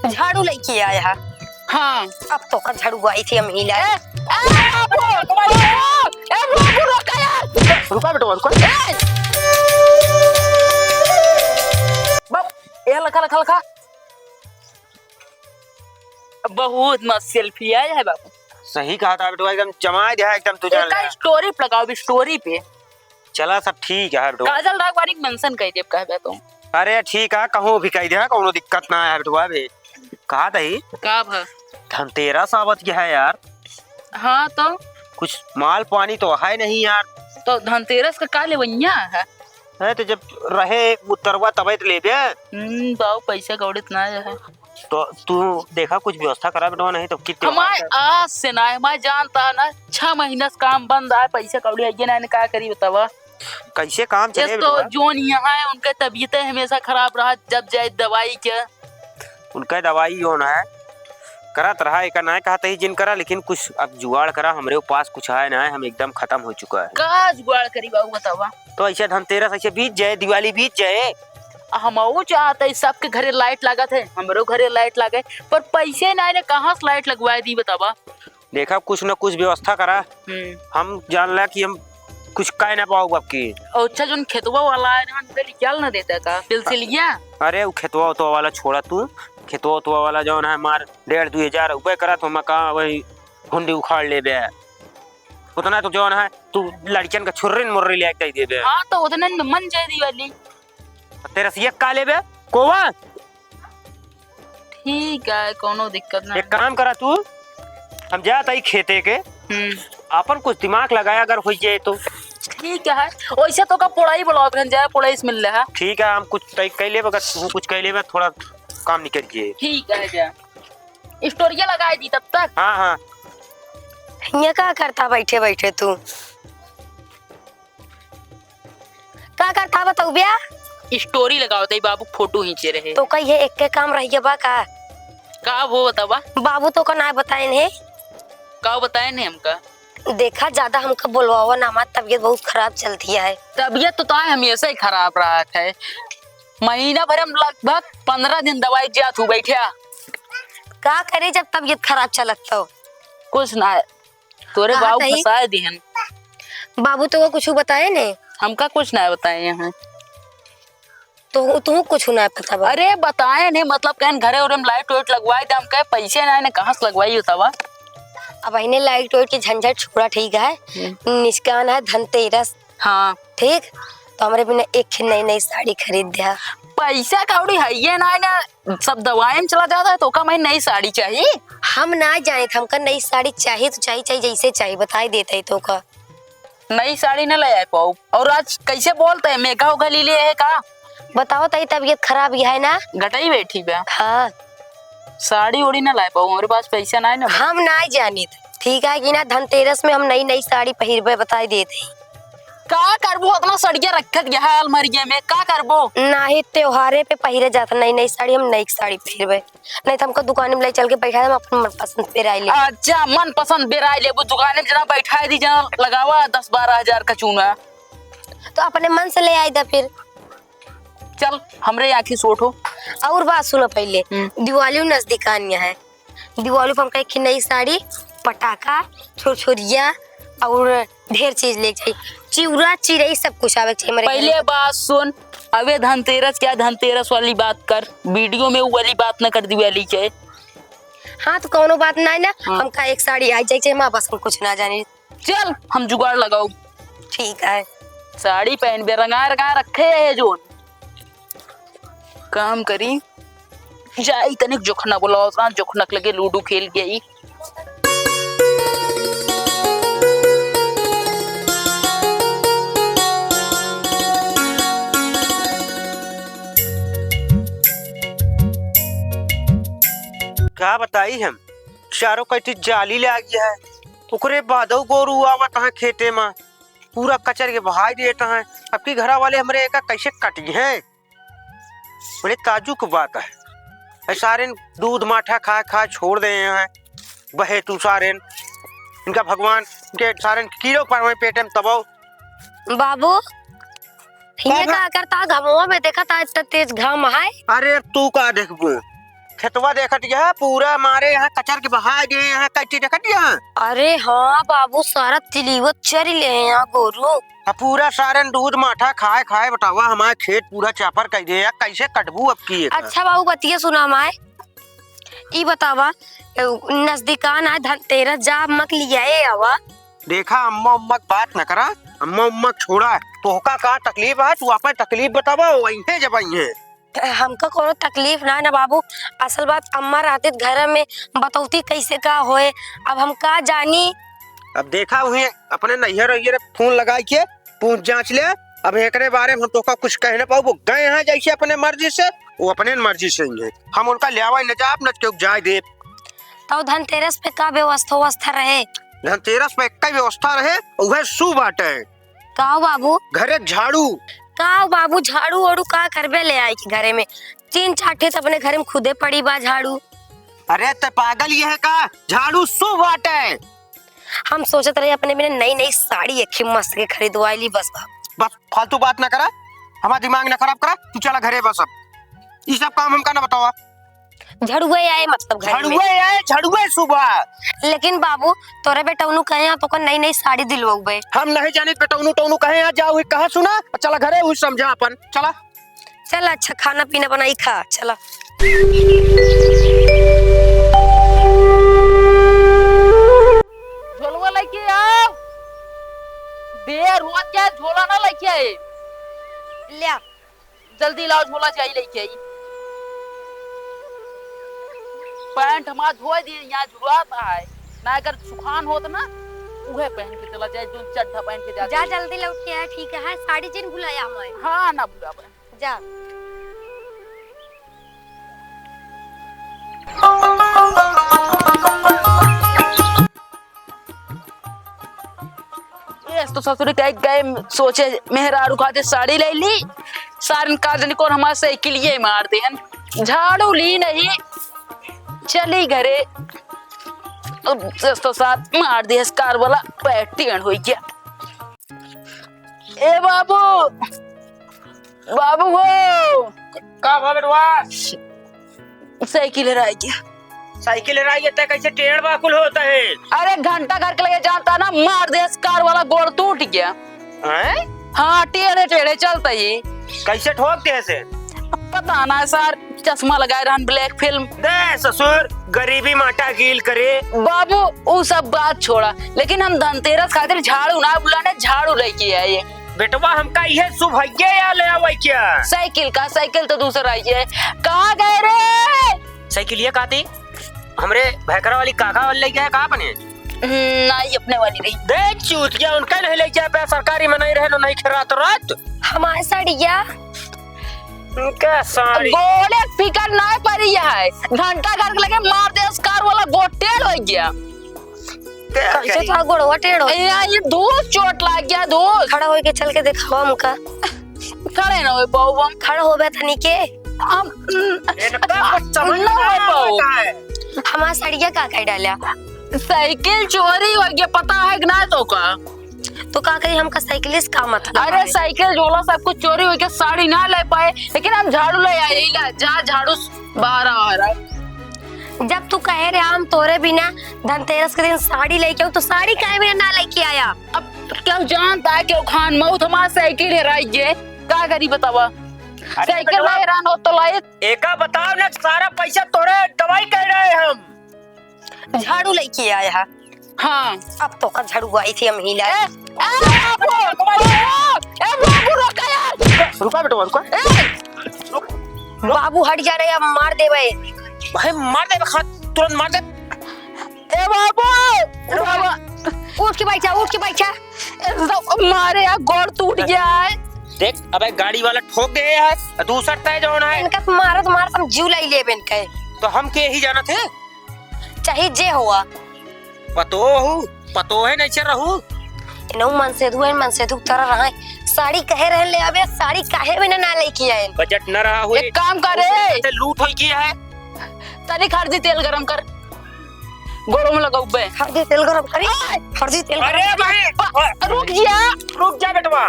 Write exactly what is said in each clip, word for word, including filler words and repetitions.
झाड़ू लेके आया है। हाँ। अब तो का झाड़ू आई थी हम ही लाए। ए, ए, बाबू, ए, बाबू, रुका यार। रुका बेटवा, रुका। ए! बाप, ए, लखा, लखा, लखा। बहुत मस्त selfie आया है बाबू। सही कहा था बेटवा, एकदम जमाए दिया, एकदम तू जान एका ले। Story पे लगाओ, अभी story पे। चला, सब ठीक है बेटवा। काजल राघवानी के mention कर देब कहबे तो। अरे ठीक है, कहूँ भी कह दे, कौनो दिक्कत ना है बेटवा बे। कहा तही? का भा? धनतेरस आवत के है यार। हाँ तो? कुछ माल पानी तो है नहीं यार। तो धनतेरस का का लेवइया है? अरे तो जब रहे उत्तरवा तबे तो लेबे। हम्म, बाऊ पैसा कौड़ी तो ना है। तो तू देखा कुछ व्यवस्था करा बेटवा, नहीं तो कितने हमारे आज से ना है, हमारे जानता है ना, छह महीना से काम बंद है, पैसा कौड़ी है ना, का करी बतावा? कैसे काम चले एक तो बेटवा? जोन यहाँ है, उनका तबीयत हमेशा खराब रहा, जब जाए दवाई के। उनका दवाई जोन है, करत रहा, एका ना कहत ही जिन करा, लेकिन कुछ अब जुगाड़ करा, हमरे पास कुछ है ना, हम एकदम खत्म हो चुका है। का जुगाड़ करी बाबू बतावा? तो ऐसे धनतेरस ऐसे बीत जाए, दिवाली बीत जाए। हमहू चाहत है सबके घरे light लागत है, हमरो घरे light लागे, पर पैसे ना ने कहाँ से light लगवाए दी बतावा? देखा, कुछ न कुछ व्यवस्था करा। हम्म। हम जान ला कि हम कुछ कह ना पाओ अब की। और अच्छा, जोन खेतवा वाला है ना, उनके निकाल ना देता का, सिलसिलिया? अरे, वो खेतवा उतवा वाला छोड़ा तू, खेतवा उतवा वाला जौन है, मार डेढ़ दुई हजार रुपये करा, तो हम का वही हुंडी उखाड़ लेबे। उतना तो जौन है, तू लड़कियन का छुर्रिन मुर्री ले दे देबे। हाँ, तो उतने में मन जाए दिवाली। तेरस एक का लेबे? कोवा? ठीक है, कौनो दिक्कत ना। एक काम करा तू, हम जात हई खेते के, हम्म। आपन कुछ दिमाग लगाया अगर होइ जाए तो। ठीक है, वैसे तो का पोड़ाई बोलावत रहन जाए, पोड़ाई से मिल ले है। ठीक है, हम कुछ तय कर लेबे, अगर तू कुछ कर लेबे, थोड़ा काम निकल जाए। ठीक है, जा। स्टोरिया लगाए दी तब तक। हाँ, हाँ। हियाँ का करता बैठे बैठे तू? का करता बताऊ ब्या? स्टोरी लगावत ही बाबू, फोटो खींचे रहे। तो कहिए एक के काम रह गया बा का? का हो बतावा? बाबू तो का ना बताएन है। का बताएन है हमका? देखा, ज्यादा हमका बोलवावा ना, हमार तबीयत बहुत खराब चलती है। तबीयत तो ताए हमेशा ही खराब रहत है। महीना भर हम लगभग पन्द्रह दिन दवाई जात हूँ बैठा। का करे जब तबीयत खराब चलत तो? कुछ ना है, तोरे कहा बाबू तही? फंसाए दिहन। बाबू तो वो कुछ बताए ने? हमका कुछ ना बताए हैं। तो तू कुछ ना पता बा? अरे बताए ने, मतलब कहन घरे उरे में light वाइट लगवाए दे, हम कहे पैसे ना ने, कहाँ से लगवाई बतावा? अब इन्हें light वाइट के झंझट छोड़ा, ठीक है? हम्म। निष्कान है धनतेरस। हाँ। ठीक, तो हमरे बिना एक ही नई नई साड़ी खरीद द्या। पैसा कौड़ी है ये ना, ना सब दवाई में चला जाता है, तो का मैं नई साड़ी चाहिए? हम ना जाने, हमका नई साड़ी चाहिए तो चाहिए, चाहिए जैसे चाहिए, बताई देते ही तो का। नई साड़ी ना ले आए पाऊ। और आज कैसे बोलते हैं, मेघा उघा ले लिए है का? बताओ तई, तबीयत खराब ही है ना? घटाई बैठी बा। हाँ। साड़ी ओड़ी ना लाए पाऊ, हमरे पास पैसा ना है ना। हम ना जानित, ठीक है कि ना, धनतेरस में हम नई नई साड़ी पहिरबे, बताई देत ही। का करबो, इतना सड़िया रखत गया है अलमारिया में, का करबो? नाही, त्योहारे पे पहिरे जात नई नई साड़ी, हम नई साड़ी पहिरबे, नहीं तो हमको दुकान में ले चल के बैठा दे, हम अपन मनपसंद पेराई ले। अच्छा, मनपसंद पेराई ले, वो दुकान में जना बैठा दी, जना लगावा दस बारह हजार का चूना। तो अपने मन से ले आई दा फिर। चल, हमरे आँखी सोट हो। और बात सुनो पहले, हम्म। दिवाली नजदीक आनी है, दिवाली पर हमका एक नई साड़ी, पटाखा, छुरछुरिया और ढेर चीज लेके चाहिए, चिउरा चिरई सब कुछ आवे के चाहिए हमरे घर पहले में। बात सुन, अबे धनतेरस क्या, धनतेरस वाली बात कर, वीडियो में वो वाली बात न कर, दिवाली के। हाँ, तो कौनो बात ना है ना, हाँ। हमका एक साड़ी आ जाए, चाहिए, हम बस हम कुछ ना जाने। चल, हम जुगाड़ लगाओ। ठीक है। साड़ी पहन बे, रंगा रंगा रखे है जोन। काम करी, जाई तनिक जोखना बुलाओ, जोखना के लगे लूडो खेल के आई। का बताई हम, चारों कटी जाली लागी है, ओकरे बादो गोरू आवत हैं खेते में, पूरा कचर के बहाई देत हैं। अब की घरा वाले हमरे एका कैसे कटी हैं? बड़े ताजुब की बात है। ए सारेन दूध माठा खा खा छोड़ दे हैं, बहे तू सारेन। इनका भगवान, इनके सारेन कीड़ो पर हुए पेटे में तबो। बाबू, ये बाबा। का करता घमवा में, देखा था इतना तेज घाम है। अरे तू का देखबू, खेतवा देखत यह पूरा मारे यहाँ कचर के बहा गए, यहाँ कच्ची देखत यह। अरे हाँ बाबू, सारा तिलिवत चरी ले हैं यहाँ गोरू। अब पूरा सारन दूध माठा खाए खाए बतावा, हमारे खेत पूरा चापर कर दे यार, कैसे कटबू अब की एकर? अच्छा बाबू, बतिया सुना हमारे, ई बतावा, ए, नजदीकान आए धनतेरस, जा अम्मा के लियाए आवा। देखा, अम्मा उम्मा के बात न करा, अम्मा उम्मा के छोड़ा। तोहका का तकलीफ है, तू अपन तकलीफ बतावा, वहीं जब आई है। हमका कोनो तकलीफ ना है ना बाबू, असल बात अम्मा रहती त घर में बतौती कैसे का होए, अब हम का जानी। अब देखा उहें अपने नैहर वैहर फोन लगाई के पूछ जांच ले। अब एकरे बारे में हम तोका कुछ कह ना पाऊ, वो गए हैं जैसे अपने मर्जी से, वो अपने मर्जी से ही है। हम उनका ले आवा न जाब न केहू जाए देब। तो धनतेरस पे का व्यवस्था व्यवस्था रहे? धनतेरस पे एक ही व्यवस्था रहे, उहे सु बाटे। का हो बाबू? घरे झाड़ू। का हो बाबू, झाड़ू ओड़ू का करबे ले आई के घरे में? तीन चार ठे त अपने घरे में खुदे पड़ी बा झाड़ू। अरे ते पागल ये है का? झाड़ू सु बाटे। हम सोचत रहे अपने बिना नई नई साड़ी एक ही मस्त के खरीदवाई ली बस बाबू। बस फालतू बात ना करा, हमारा दिमाग ना खराब करा, तू चला घरे बस अब। ई सब काम हमका ना बतावा। झड़ुए आए मतलब घर में। झड़ुए आए, झड़ुए सुबह। लेकिन बाबू, तोरे बेटौनू कहे यहाँ तोका नई नई साड़ी दिलवाउबे। हम नहीं जानित बेटौनू टौनू कहे यहाँ, जा उही कहा सुना, चला घरे उही समझा अपन, चला। चल अच्छा, खाना पीना बनाई खा, चला। झोलवा लेके आओ। देर होत जाए, झोला ना लेके आए। ल्या। जल्दी लाओ, झोला जाई लेके आई। पैंट हमार धोए दिए, यहाँ झुलवात है ना, अगर सुखान होत ना, उहे पहन के चला जाए, जो चड्ढा पहन के जाते जा हैं। जल्दी लौट के आया, ठीक है, साड़ी जिन भुलाया हमारे। हाँ, ना भुलावे। जा। ये तो ससुरी कहे गए सोचे मेहरारू खातिर साड़ी ले ली, सारन का जनी कौन हमार साइकिल ये मार देहन, झाड़ू ली नहीं, चली घरे। अब सस तो साथ मार दिहस कार वाला, पैर टेढ़ होई गया। ए बाबू, बाबू हो। का भा बेटवा? साइकिल हेराई गया। साइकिल हेराई गया, तै कैसे टेढ़ बाकुल होता है? अरे घंटा घर के लगे जानता ना, मार दिहस कार वाला, गोड़ टूट गया। हैं? हाँ, टेढ़े टेढ़े चलता ही। कैसे ठोक दिहस? पता ना सर, चश्मा लगाए रहन, black film। दे ससुर, गरीबी माटा गील करे। बाबू, उ सब बात छोड़ा, लेकिन हम धनतेरस खातिर झाड़ू ना बुलाने, झाड़ू लेके आए। बेटवा, हमका इहे सौभाग्य या ले आवे क्या? साइकिल का, साइकिल तो दूसर आई है। कहाँ गए रे? साइकिल ये काती? हमरे भैकरा वाली काका वाली लेके आए, कहाँ अपने? हम्म, नहीं, अपने वाली रही। देख चूतिया, उनका नहीं लेके आए, सरकारी में नहीं रहे, नहीं खेरात रात। हमारे साड़िया। उनका साड़ी। गोड़े फिकर नहीं पड़ी है, घंटा घर के लगे मार दिहस कार वाला, गोटेल हो गया। कैसे था गोड़वा टेढ़ हो? ए, यार, ये दोस्त चोट लाग गया, दोस्त। खड़ा होके चल के दिखावा हमका। खड़े ना होए पाऊ हम। खड़ा होबे तनी के। हम, इनका कुछ समझ ना में होए पाऊ। आता है। हमार सड़िया का कह डाला? साइकिल चोरी हो गया, पता है कि ना तोका? तो का करी, हमका साइकिल से का मतलब अरे है? साइकिल झोला सब कुछ चोरी हो गया, साड़ी ना ले पाए, लेकिन हम झाड़ू ले आए, यही ला, जा झाड़ू बाहर आ रहा है। जब तू कहे रहे हम तोरे बिना धनतेरस के दिन साड़ी लेके आऊ, तो साड़ी काहे बिना ना लेके आया? अब क्यों जानता है क्यों खान मौत हमार साइकिल हेराई गए, का करी बतावा? अरे साइकिल बेटवा, ना हेरान हो तो लाए। एका बताओ ना, सारा पैसा तोरे दवाई कह रहे हम। झाड़ू लेके आया है। हाँ। अब तोका झड़ुआई थी हम ही ला। ए, ए, बाबू, बाबू, ए, बाबू, रोका यार। रुका बेटवा, रुका। ए, बाबू हट जा रहे, अब मार देबे। भाई मार देबे, खा, तुरंत मार दे। ए बाबू, बाबू। उठ के बैठा, उठ के बैठा। ए, तो मारे यार, गोड़ टूट गया है। देख, अबे गाड़ी वाला ठोक दे यार, दूसर तय जौन है। इनका मारत मारत हम जीव लाई लेबे इनके। तो हम के ही जानत है? चाहे जे हुआ। पतो हूँ, पतो है नहीं चल रहू। इनहू मनसेधु है, मनसेधु की तरह रहे। साड़ी कहे रहन ले आवे, साड़ी काहे बिना ना लेके आए? बजट न रहा हुए। एक काम करे। ओकरे साथे लूट होई गया है। तनिक हरदी तेल गरम कर। गोड़ों में लगाऊ बे। हरदी तेल गरम करी। आय! हरदी तेल अरे गरम करी। भाई, रुक जा। रुक जा बेटवा।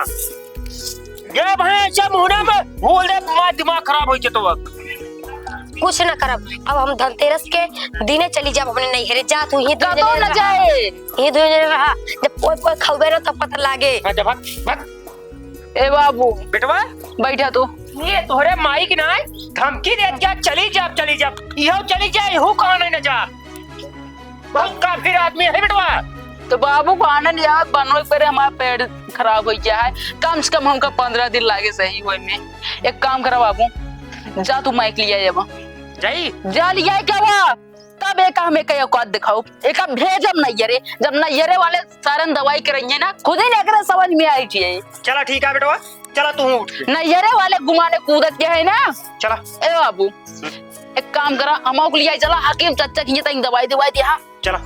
ये भाई ऐसा मुहना में बोल दे, तुम्हारा दिमाग खराब हो जाए तो वक्त। कुछ ना करब। अब हम धनतेरस के दिने चली जाब अपने नैहरे। जा तू, यहीं दुइ कतौ जने न रहा। जाए। यहीं दुइ जने रहा। जब कोई, कोई खौबे ना तब पता लागे। हाँ, जा भाग, भाग। ए बाबू। बेटवा। बैठा तू। ये तोहरे माई के ना धमकी देत जा, चली जाब, चली जाब। इहो चली जा, इहू कहाँ नहीं ना जा। बहुत काफिर आदमी है बेटवा। तो बाबू को आनंद यार बनो एक बार हमारा पेट खराब हो गया है, कम से कम हमका पन्द्रह दिन लागे सही होए में। एक काम करा बाबू, जा तू माइक लिया जाबा। जाई? जा लिया क्या बा? तब एक हमें कई औकात दिखाओ, एक भेजम नैहरे, जब नैहरे वाले सारन दवाई कराइए ना, खुद ही लेकर समझ में आई चाहिए। चला ठीक है बेटवा, चला तू उठ के। नैहरे वाले घुमाने कूदत के है ना। चला। ए बाबू, एक काम करा, हम ओक लिया चला, हकीम चच्चा की तई दवाई दवाई दिया। चला।